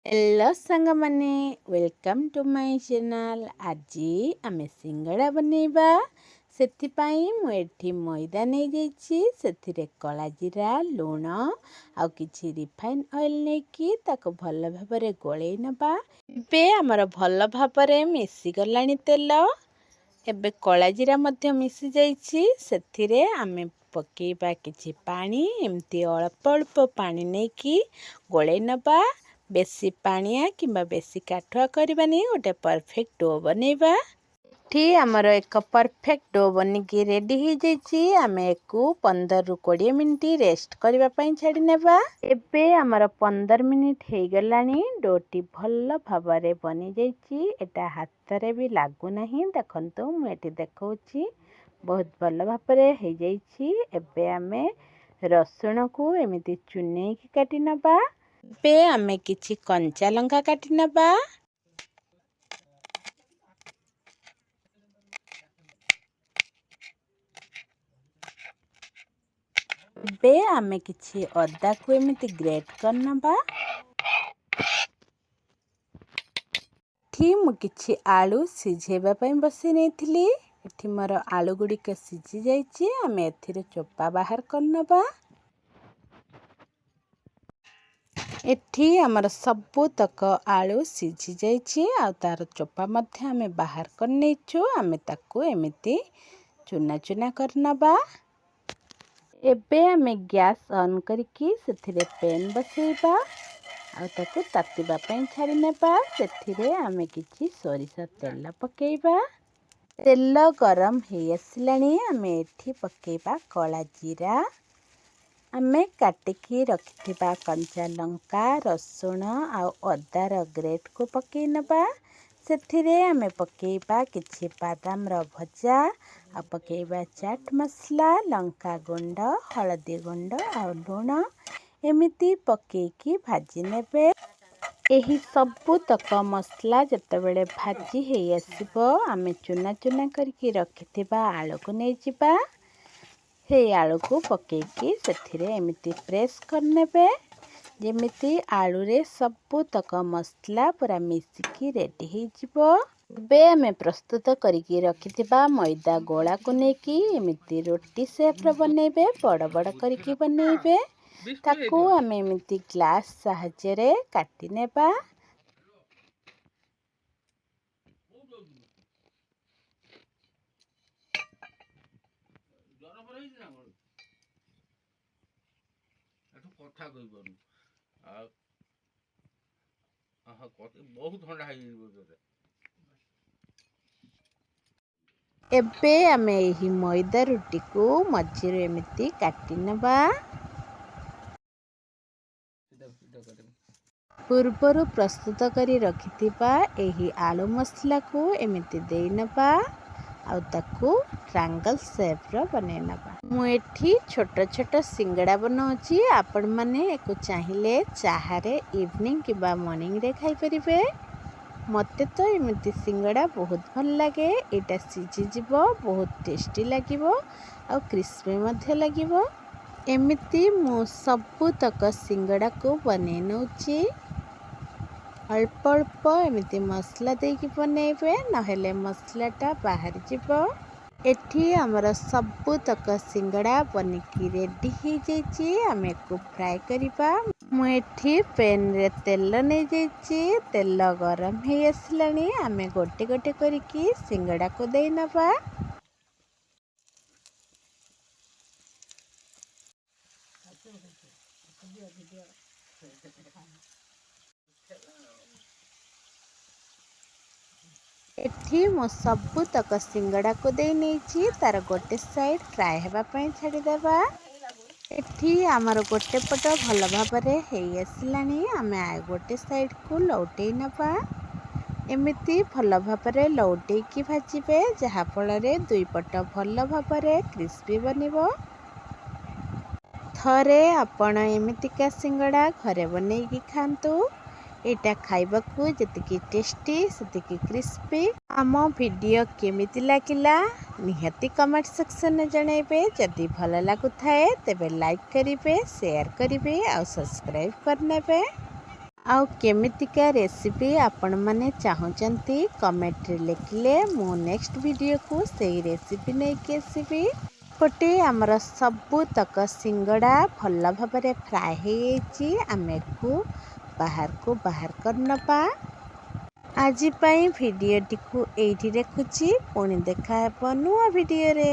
Hello ସାଙ୍ଗମାନେ, welcome to my channel. ଆଜି ଆମେ ସିଙ୍ଗଡ଼ା ବନେଇବା। ସେଥିପାଇଁ ମୁଁ ଏଠି ମଇଦା ନେଇଯାଇଛି। ସେଥିରେ କଳା ଜିରା, ଲୁଣ ଆଉ କିଛି ରିଫାଇନ୍ ଅଏଲ୍ ନେଇକି ତାକୁ ଭଲ ଭାବରେ ଗୋଳେଇ ନେବା। ଏବେ ଆମର ଭଲ ଭାବରେ ମିଶିଗଲାଣି ତେଲ। ଏବେ କଳା ଜିରା ମଧ୍ୟ ମିଶି ଯାଇଛି। ସେଥିରେ ଆମେ ପକେଇବା କିଛି ପାଣି। ଏମିତି ଅଳ୍ପ ଅଳ୍ପ ପାଣି ନେଇକି ଗୋଳେଇ ନେବା। ବେଶୀ ପାଣିଆ କିମ୍ବା ବେଶୀ କାଠୁଆ କରିବାନି। ଗୋଟେ ପରଫେକ୍ଟ do ବନେଇବା। ଏଠି ଆମର ଏକ ପରଫେକ୍ଟ do ବନିକି ରେଡ଼ି ହେଇଯାଇଛି। ଆମେ ୟାକୁ 15ରୁ 20 ମିନିଟ୍ ରେଷ୍ଟ କରିବା ପାଇଁ ଛାଡ଼ି ନେବା। ଏବେ ଆମର 15 ମିନିଟ୍ ହେଇଗଲାଣି। ଡୋଟି ଭଲ ଭାବରେ ବନିଯାଇଛି। ଏଟା ହାତରେ ବି ଲାଗୁନାହିଁ। ଦେଖନ୍ତୁ, ମୁଁ ଏଠି ଦେଖାଉଛି, ବହୁତ ଭଲ ଭାବରେ ହେଇଯାଇଛି। ଏବେ ଆମେ ରସୁଣକୁ ଏମିତି ଚୁନେଇକି କାଟି ନେବା। ଏବେ ଆମେ କିଛି କଞ୍ଚା ଲଙ୍କା କାଟି ନେବା। ଏବେ ଆମେ କିଛି ଅଦାକୁ ଏମିତି ଗ୍ରେଟ୍ କରିନେବା। ଏଠି ମୁଁ କିଛି ଆଳୁ ସିଝେଇବା ପାଇଁ ବସେଇ ନେଇଥିଲି। ଏଠି ମୋର ଆଳୁ ଗୁଡ଼ିକ ସିଝି ଯାଇଛି। ଆମେ ଏଥିରୁ ଚୋପା ବାହାର କରିନେବା। ଏଠି ଆମର ସବୁତକ ଆଳୁ ସିଝି ଯାଇଛି ଆଉ ତାର ଚୋପା ମଧ୍ୟ ଆମେ ବାହାର କରିନେଇଛୁ। ଆମେ ତାକୁ ଏମିତି ଚୁନା ଚୁନା କରିନେବା। ଏବେ ଆମେ ଗ୍ୟାସ୍ ଅନ୍ କରିକି ସେଥିରେ ପେନ୍ ବସେଇବା ଆଉ ତାକୁ ତାତିବା ପାଇଁ ଛାଡ଼ି ନେବା। ସେଥିରେ ଆମେ କିଛି ସୋରିଷ ତେଲ ପକେଇବା। ତେଲ ଗରମ ହେଇ ଆସିଲାଣି। ଆମେ ଏଠି ପକେଇବା କଳା ଜିରା। ଆମେ କାଟିକି ରଖିଥିବା କଞ୍ଚା ଲଙ୍କା, ରସୁଣ ଆଉ ଅଦାର ଗ୍ରେଟ୍କୁ ପକେଇ ନେବା। ସେଥିରେ ଆମେ ପକେଇବା କିଛି ବାଦାମର ଭଜା ଆଉ ପକେଇବା ଚାଟ୍ ମସଲା, ଲଙ୍କା ଗୁଣ୍ଡ, ହଳଦୀ ଗୁଣ୍ଡ ଆଉ ଲୁଣ। ଏମିତି ପକେଇକି ଭାଜି ନେବେ। ଏହି ସବୁତକ ମସଲା ଯେତେବେଳେ ଭାଜି ହେଇ ଆସିବ, ଆମେ ଚୁନା ଚୁନା କରିକି ରଖିଥିବା ଆଳୁକୁ ନେଇଯିବା। ସେଇ ଆଳୁକୁ ପକେଇକି ସେଥିରେ ଏମିତି ପ୍ରେସ୍ କରିନେବେ, ଯେମିତି ଆଳୁରେ ସବୁତକ ମସଲା ପୁରା ମିଶିକି ରେଡ଼ି ହେଇଯିବ। ଏବେ ଆମେ ପ୍ରସ୍ତୁତ କରିକି ରଖିଥିବା ମଇଦା ଗୋଳାକୁ ନେଇକି ଏମିତି ରୁଟି ସେପ୍ର ବନେଇବେ, ବଡ଼ ବଡ଼ କରିକି ବନେଇବେ। ତାକୁ ଆମେ ଏମିତି ଗ୍ଲାସ୍ ସାହାଯ୍ୟରେ କାଟି ନେବା। କଥା କହିପାରୁନୁ ଆଉ ବହୁତ ଥଣ୍ଡା ହେଇଯିବ ତୋତେ। ଏବେ ଆମେ ଏହି ମଇଦା ରୁଟିକୁ ମଝିରୁ ଏମିତି କାଟି ନେବା। ପୂର୍ବରୁ ପ୍ରସ୍ତୁତ କରି ରଖିଥିବା ଏହି ଆଳୁ ମସଲାକୁ ଏମିତି ଦେଇନେବା ଆଉ ତାକୁ ଟ୍ରାଙ୍ଗଲ ସେପ୍ର ବନେଇ ନେବା। ମୁଁ ଏଠି ଛୋଟ ଛୋଟ ସିଙ୍ଗଡ଼ା ବନାଉଛି। ଆପଣମାନେ ୟାକୁ ଚାହିଁଲେ ଚାହାରେ ଇଭିନିଂ କିମ୍ବା ମର୍ଣ୍ଣିଂରେ ଖାଇପାରିବେ। ମୋତେ ତ ଏମିତି ସିଙ୍ଗଡ଼ା ବହୁତ ଭଲ ଲାଗେ। ଏଇଟା ସିଝିଯିବ, ବହୁତ ଟେଷ୍ଟି ଲାଗିବ ଆଉ କ୍ରିସ୍ପି ମଧ୍ୟ ଲାଗିବ। ଏମିତି ମୁଁ ସବୁତକ ସିଙ୍ଗଡ଼ାକୁ ବନେଇ ନେଉଛି। ଅଳ୍ପ ଅଳ୍ପ ଏମିତି ମସଲା ଦେଇକି ବନେଇବେ, ନହେଲେ ମସଲାଟା ବାହାରିଯିବ। ଏଠି ଆମର ସବୁତକ ସିଙ୍ଗଡ଼ା ବନିକି ରେଡ଼ି ହେଇଯାଇଛି। ଆମେ ୟାକୁ ଫ୍ରାଏ କରିବା। ମୁଁ ଏଠି ପେନ୍ରେ ତେଲ ନେଇଯାଇଛି। ତେଲ ଗରମ ହେଇ ଆସିଲାଣି। ଆମେ ଗୋଟେ ଗୋଟେ କରିକି ସିଙ୍ଗଡ଼ାକୁ ଦେଇନେବା। ଏଠି ମୁଁ ସବୁତକ ସିଙ୍ଗଡ଼ାକୁ ଦେଇ ନେଇଛି। ତାର ଗୋଟେ ସାଇଡ଼୍ ଫ୍ରାଏ ହେବା ପାଇଁ ଛାଡ଼ିଦେବା। ଏଠି ଆମର ଗୋଟେ ପଟ ଭଲ ଭାବରେ ହେଇ ଆସିଲାଣି। ଆମେ ଆଉ ଗୋଟେ ସାଇଡ଼୍କୁ ଲଉଟେଇ ନେବା। ଏମିତି ଭଲ ଭାବରେ ଲଉଟେଇକି ଭାଜିବେ, ଯାହାଫଳରେ ଦୁଇ ପଟ ଭଲ ଭାବରେ କ୍ରିସ୍ପି ବନିବ। ଥରେ ଆପଣ ଏମିତିକା ସିଙ୍ଗଡ଼ା ଘରେ ବନେଇକି ଖାଆନ୍ତୁ। ଏଇଟା ଖାଇବାକୁ ଯେତିକି ଟେଷ୍ଟି, ସେତିକି କ୍ରିସ୍ପି। ଆମ ଭିଡ଼ିଓ କେମିତି ଲାଗିଲା, ନିହାତି କମେଣ୍ଟ ସେକ୍ସନରେ ଜଣାଇବେ। ଯଦି ଭଲ ଲାଗୁଥାଏ, ତେବେ ଲାଇକ୍ କରିବେ, ସେୟାର କରିବେ ଆଉ ସବସ୍କ୍ରାଇବ୍ କରିନେବେ। ଆଉ କେମିତିକା ରେସିପି ଆପଣମାନେ ଚାହୁଁଛନ୍ତି, କମେଣ୍ଟରେ ଲେଖିଲେ ମୁଁ ନେକ୍ସଟ ଭିଡ଼ିଓକୁ ସେଇ ରେସିପି ନେଇକି ଆସିବି। ଏପଟେ ଆମର ସବୁତକ ସିଙ୍ଗଡ଼ା ଭଲ ଭାବରେ ଫ୍ରାଏ ହେଇଯାଇଛି। ଆମେ ୟାକୁ ବାହାରକୁ ବାହାର କରିନେବା। ଆଜି ପାଇଁ ଭିଡ଼ିଓଟିକୁ ଏଇଠି ରଖୁଛି। ପୁଣି ଦେଖା ହେବ ନୂଆ ଭିଡ଼ିଓରେ।